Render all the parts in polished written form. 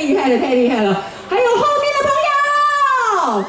厲害了，太厲害了！還有後面的朋友，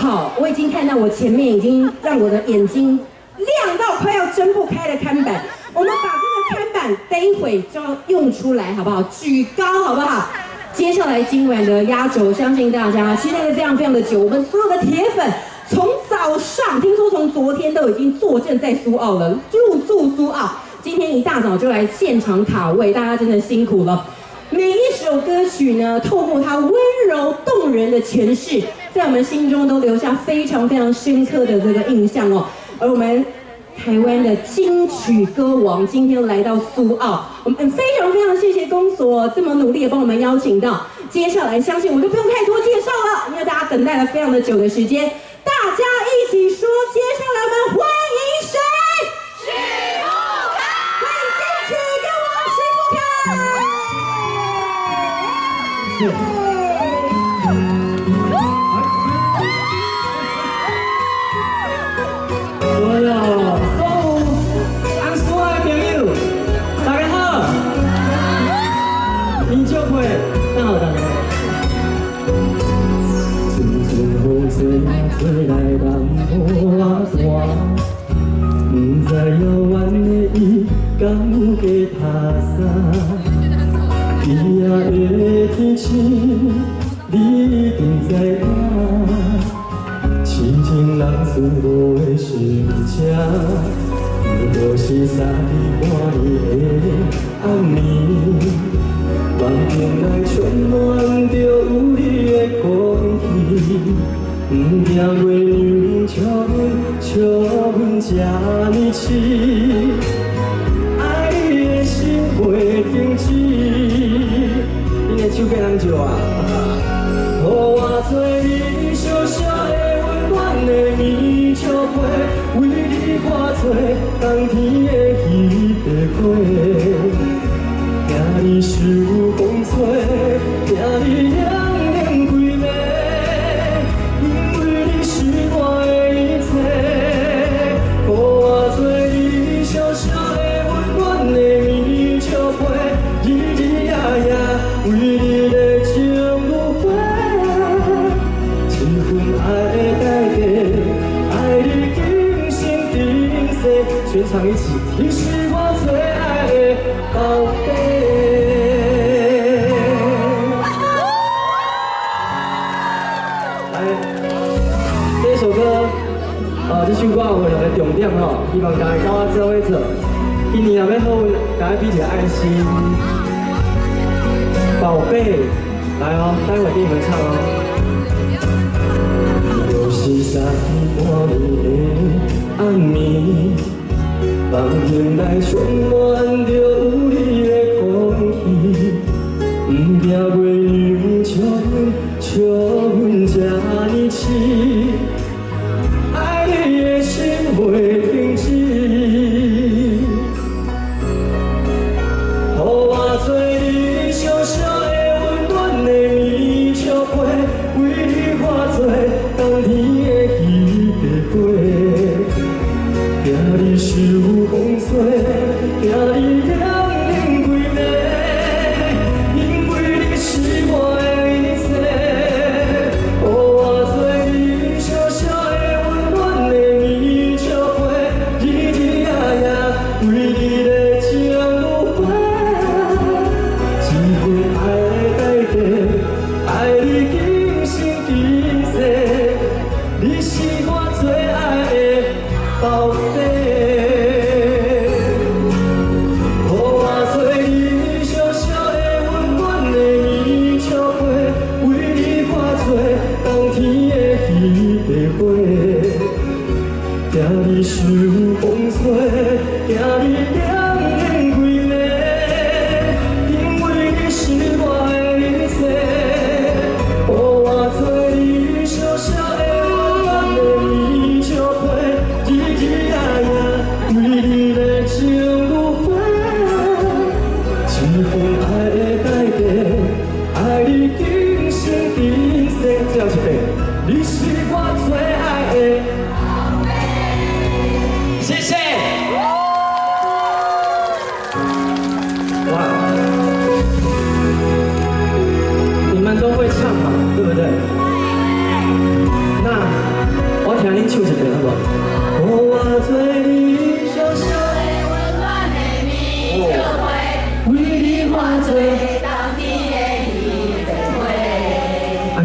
好，我已經看到我前面已經讓我的眼睛亮到快要睜不開的看板，我們把這個看板待會就要用出來，好不好？舉高，好不好？接下來今晚的壓軸，相信大家期待的非常非常的久。我們所有的鐵粉從早上，聽說從昨天都已經坐鎮在蘇澳了，入住蘇澳。今天一大早就來現場卡位，大家真的辛苦了。每一首歌曲呢，透過它溫柔動人的詮釋，在我們心中都留下非常非常深刻的這個印象哦。而我們台灣的金曲歌王今天來到蘇澳，我們非常非常謝謝公所這麼努力的幫我們邀請到。接下來相信我就不用太多介紹了，因為大家等待了非常的久的時間，大家一起說，接下來我們歡迎誰？許富凱，歡迎金曲歌王許富凱。所有紅蘇的朋友，大家好！演唱會等候大家。陣陣風吹吹來南無仔大，不知遙遠的伊敢有加拍三？彼仔的天星，你一定知影。痴情人思无的心情，不過是三更半暝的暗暝，梦境內充滿著有你的空氣，不驚月娘笑阮，笑阮這呢痴，愛你的心袂停止。恁的手機人照啊？予我做你小小的溫暖的棉笑被，為你化做冬天的彼塊花，驚你受風吹，驚你冷冷規暝，因為你是我的一切。予我做你小小的溫暖的棉笑被，日日夜夜為你的情如火。這份愛的代價，愛你今生今世，全場一起，你是我最愛的寶貝。來，這首歌，這首歌有兩個重點吼，希望大家佮我做伙做。今年若欲好運，大家比一個愛心，寶貝，來哦，待會給你們唱哦。就是三更半暝的暗暝，梦境內充滿著有你的空氣，不驚月娘笑阮，笑阮這呢痴，愛你的心袂停止。予我做你小小的溫暖的棉笑被，為你化做冬天的彼塊花，驚你受風吹，驚你冷冷規暝，因為你是我的一切。予我做你小小的溫暖的棉笑被，日日夜夜為你的情如火。這份愛的代價，愛你今生今世，你是我最愛的寶貝。予我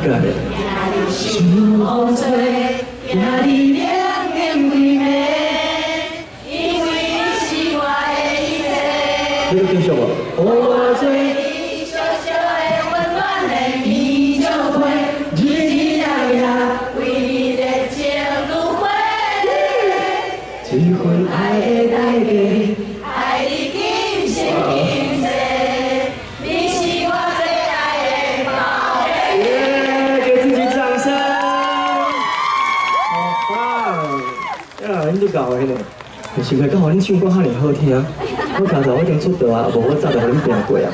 界。想予做，今日冷冷规暝，因为你是我的一切。这个继续无？予我做你小小的溫暖的棉草被，日日夜夜為你熱情如火。這份愛的代價，愛你今生今世，你是我最愛的寶貝。耶！給自己掌聲。好棒！呀，恁足𠢕的呢。是袂講予恁唱歌遐爾好聽，我剛才我已經出道啊，無我早就予恁拚過啊。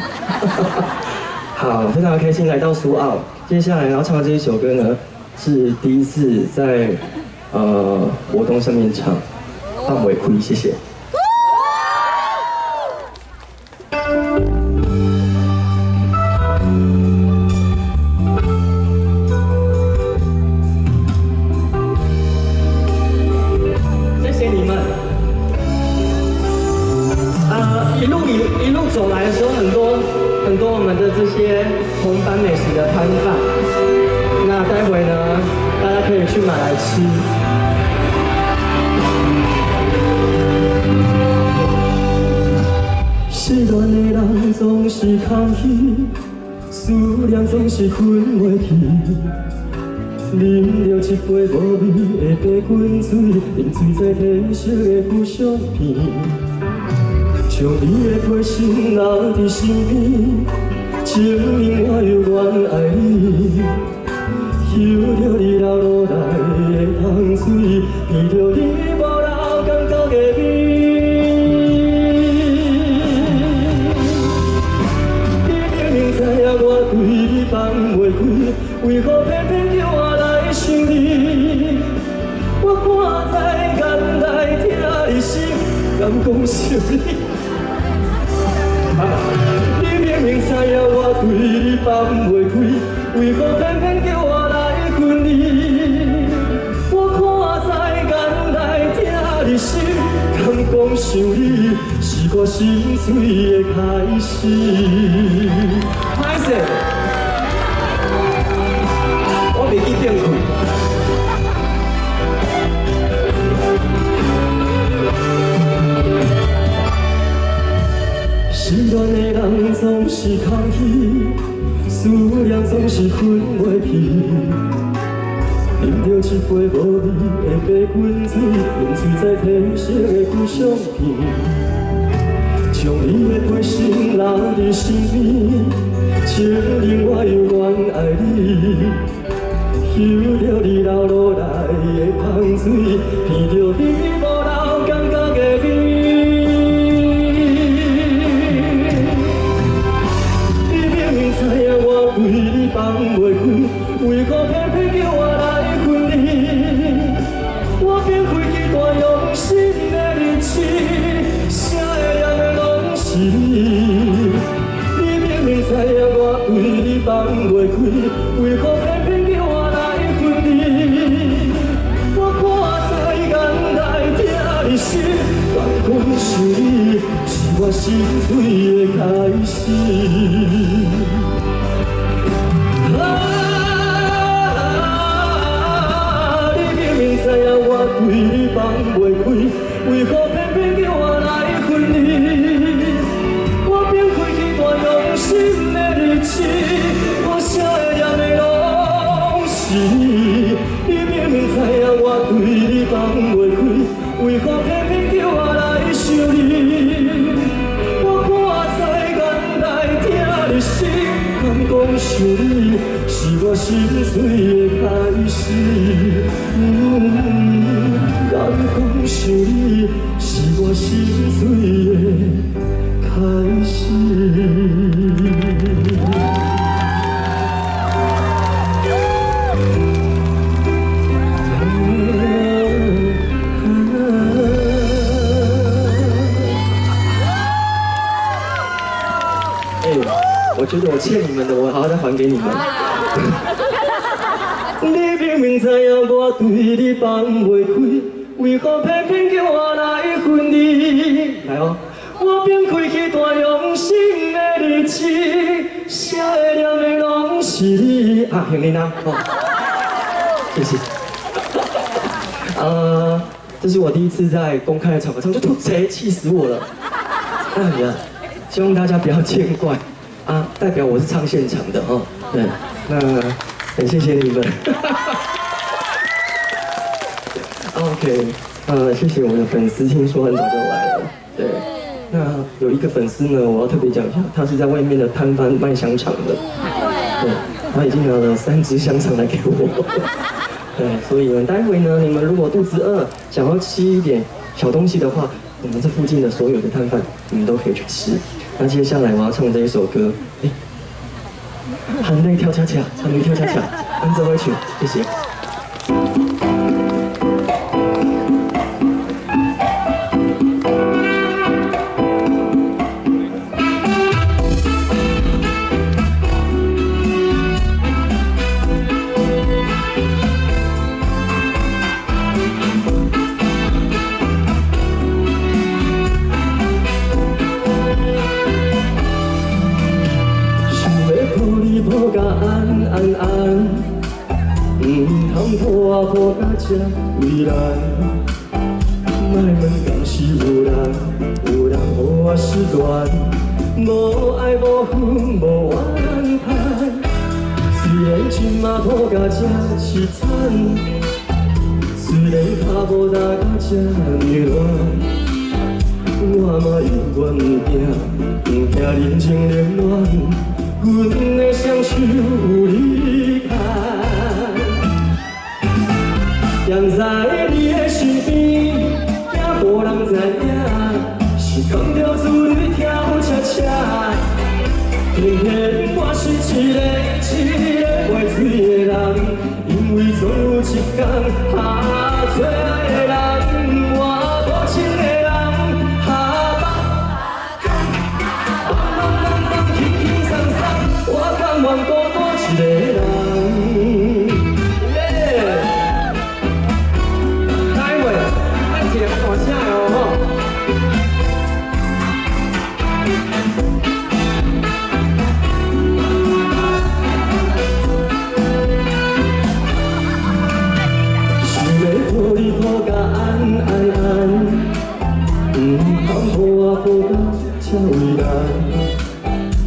好，非常開心來到蘇澳。接下來要唱的這一首歌呢，是第一次在活動上面唱，放袂開，謝謝。謝謝你們。一路走來的時候，很多很多我們的這些銅板美食的攤販，那待會呢，大家可以去買來吃。失戀的人總是空虛，思念總是睏袂去。啉著一杯無味的白滾水，沉醉在褪色的舊相片。將你的陪心留佇身邊，證明我猶原愛你。嗅著你流落來的香水，闻著你無留感覺的味。你明明知影我對你放袂開，為何偏偏叫我來想你？我看在眼內，疼的心，敢講想你？你明明知影我對你放袂開，為何偏偏叫我來分離？我看在眼內，疼的心，敢講想你，是我心碎的開始。歹勢，我袂記變開。失戀的人總是空虛，思念總是睏袂去。啉著一杯無味的白滾水，沉醉在褪色的舊相片。將你的陪心留佇身邊，證明我猶原愛你。嗅著你流落來的香水，闻著你無留感覺的味。你明明知影我對你放袂開，為何偏偏叫我來分離？我放開這段用心的日子，寫的念的攏是你。你明明知影我對你放袂開，為何偏偏叫我來分離？我看在眼內，疼的心，敢講想你，是我心碎的開始。啊！你明明知影我對你放袂開，為何偏偏叫我來分離？我放開這段用心的日子，我寫的念的攏是你。你明明知影我對你放袂開，為何偏偏叫我來想你？我看在眼內，疼的心，敢講想你，是我心碎的開始。敢講想你，是我心碎的開始。欸，我覺得我欠你們的，我好好再還給你們。你明明知影我對你放袂開，為何偏偏叫我來分離？來哦，我放開彼段用心的日子，寫的念的攏是你。你啊，行你呢？哦，謝謝。這是我第一次在公開的場合唱，就吐賊，氣死我了。哎呀，希望大家不要見怪啊，代表我是唱現場的哦。對，那很謝謝你們。OK，謝謝我的粉絲，聽說很早就來了。對，那有一個粉絲呢，我要特別講一下，他是在外面的攤販賣香腸的。對，他已經拿了3支香腸來給我。對，所以呢，待會呢，你們如果肚子餓，想要吃一點小東西的話，我們這附近的所有的攤販，你們都可以去吃。那接下來我要唱這一首歌，哎，含淚跳恰恰，含淚跳恰恰，跟着我一起，謝謝。抱甲這為難，莫問敢是有人，有人予我失戀，無愛無恨無怨嘆。雖然這馬抱甲這凄慘，雖然跤步踏甲這呢亂，我嘛永遠不驚，不驚人情冷暖，阮的雙手有你牽。踮在你的身邊，驚無人知影，是扛著珠淚跳恰恰。偏偏我是一個一個袂醉的人，因為總有一天，啊，最愛的人，我無情的人，哈放，放放放放，輕輕鬆鬆，我甘願孤單一個人。這為難，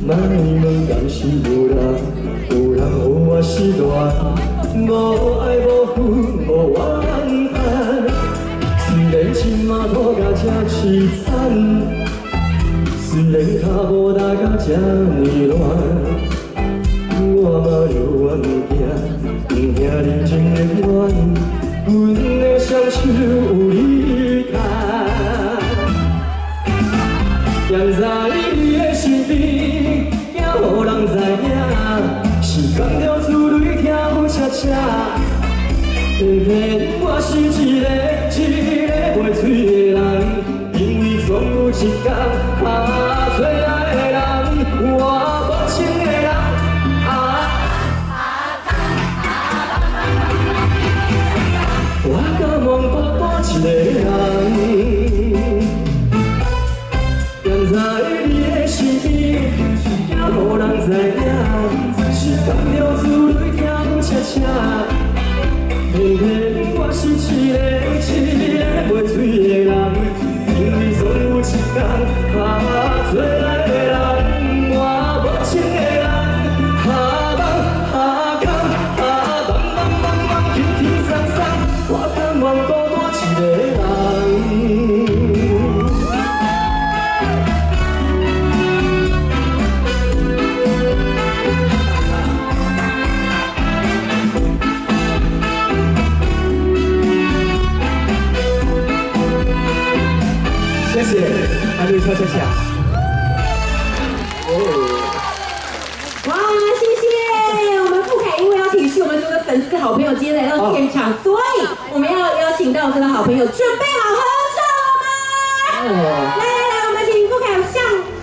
莫問敢是有人，有人予我失戀，無愛無恨無怨嘆。雖然這馬抱甲這凄慘，雖然跤步踏甲這呢亂，我嘛犹原不驚，不驚人情冷暖，阮的雙手有你牽。踮在你的身邊，驚予人知影，是扛著珠淚跳恰恰。偏偏我是一個一個袂醉的人，因為總有一天，啊，最愛的人，我無情的人，啊，我甘願孤單一個人。踮在你的身邊，驚予人知影，是扛著珠淚跳恰恰。偏偏我是一個一個袂醉的人，因為總有一天，啊，最愛的人，我無情的人，哈放哈空哈放放放放，輕輕鬆鬆，我甘願孤單一個人。謝謝，阿瑞跳恰恰。哇，謝謝我們富凱，因為要體恤我們所有的粉絲好朋友今天來到現場，所以我們要邀請到這個好朋友準備好合照了嗎？來來來，我們請富凱向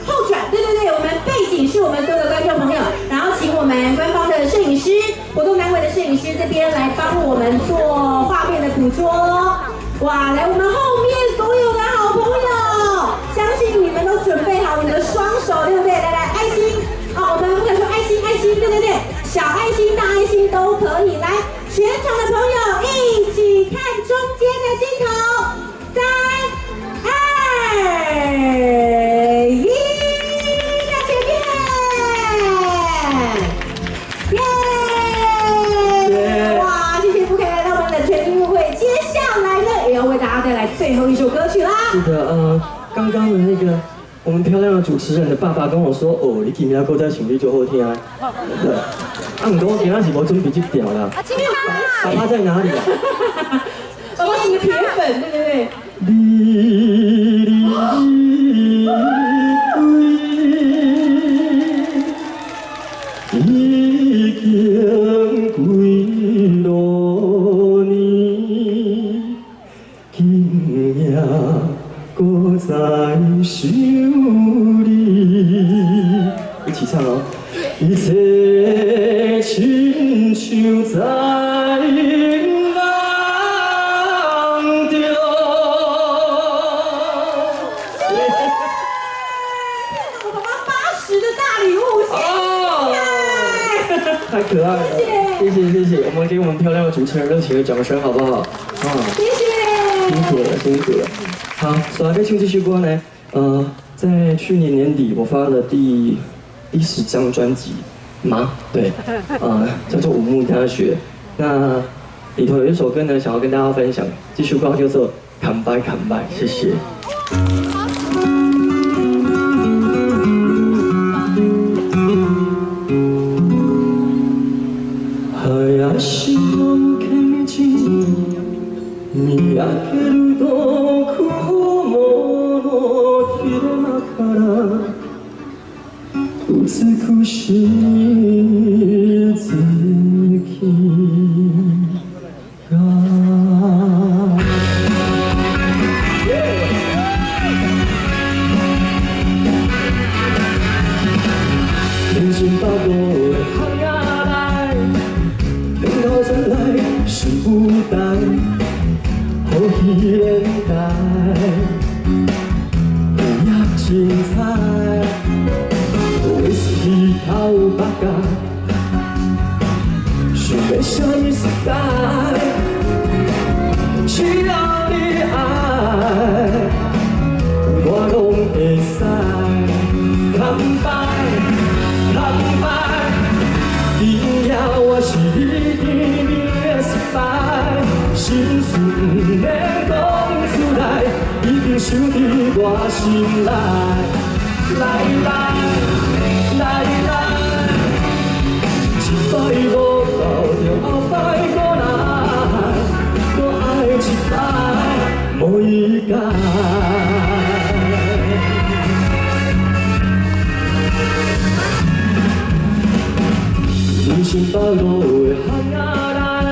後轉，對對對，我們背景是我們所有的觀眾朋友，然後請我們官方的攝影師、活動單位的攝影師這邊來幫我們做畫面的捕捉。哇，來我們後面所有的好朋友，相信你們都準備好你的雙手，對不對？來來，愛心，哦，我們不敢說愛心，愛心，對對對，小愛心、大愛心。剛剛的那個我們漂亮的主持人的爸爸跟我說：“哦，你今仔閣再唱你就好聽。”對，啊，毋過我今仔是無準備這條啦。爸爸在哪裡啊？爸爸是你的鐵粉，對對對。你離開已經幾落年，今夜閣再想你。一起唱哦！一切親像在夢中。我爸爸80的大禮物，謝謝。太可愛了，謝謝謝謝，我們給我們漂亮的主持人熱情的掌聲，好不好？啊，謝謝，辛苦了，辛苦了。好，所以要唱這首歌呢，在去年年底我發了第10張專輯嗎？對，叫做《五木大學》。那裡頭有一首歌呢，想要跟大家分享，這首歌叫做《砍拜砍拜》，謝謝。林の抜け道見上げると雲の切れ間から美しい月が。人生百路的巷仔内，转头转来想不呆，好戏连台，有影精彩。威士忌头目角，想欲啥物时代？只要你爱，我拢会使。干杯，干杯，今夜我是你甜蜜的失败，心事毋免讲出来，已经收伫我心内。来来来来，一摆无够，就后摆阁来，阁爱一摆，无意解。人生百路的巷仔内，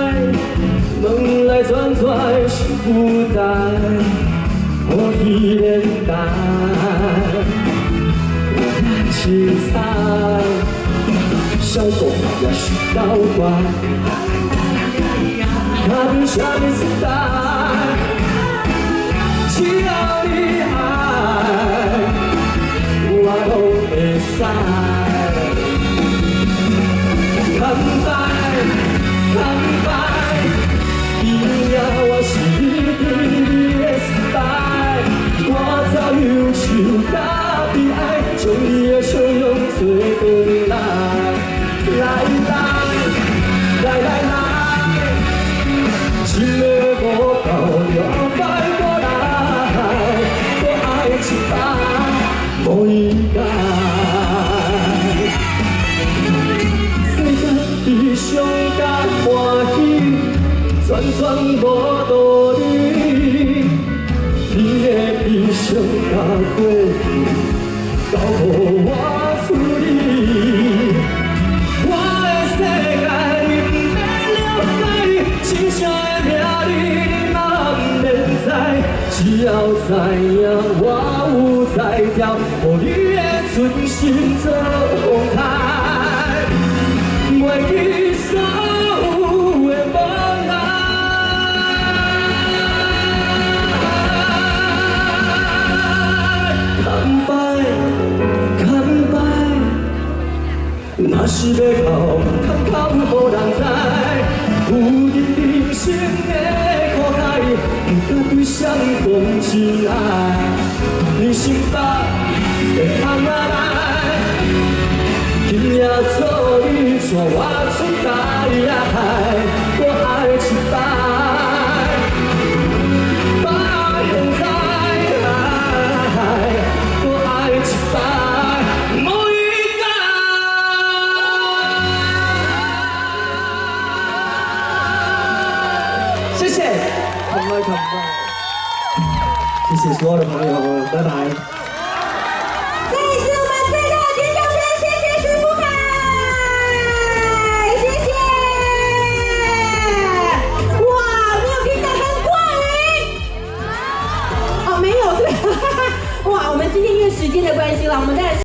问来转转想不呆，好戏连台，有影精彩，小狗也是搞怪，看啥物时代，只要你爱，我拢会使。干杯，干杯，今夜我是你甜蜜的失败，我早忧愁甲悲哀，将你的笑容做回来。来来来来来，一个无够，就后摆阁来，阁爱一摆，无意解。世间悲伤甲欢喜，全全无道理。你的悲伤甲过去，交予我处理。我的世界你毋免了解，真正的命你嘛毋免知。只要知影我有才调，予你的春心做风台。袂记所有的无奈。干杯，干杯，若是欲哭，毋通哭予人知。有阵人生的苦海，毋敢对谁讲真爱。人生百的巷仔内，今夜做你带我出台，我爱一摆，到现在。哇，我們今天因為時間的關係啦，我們當然。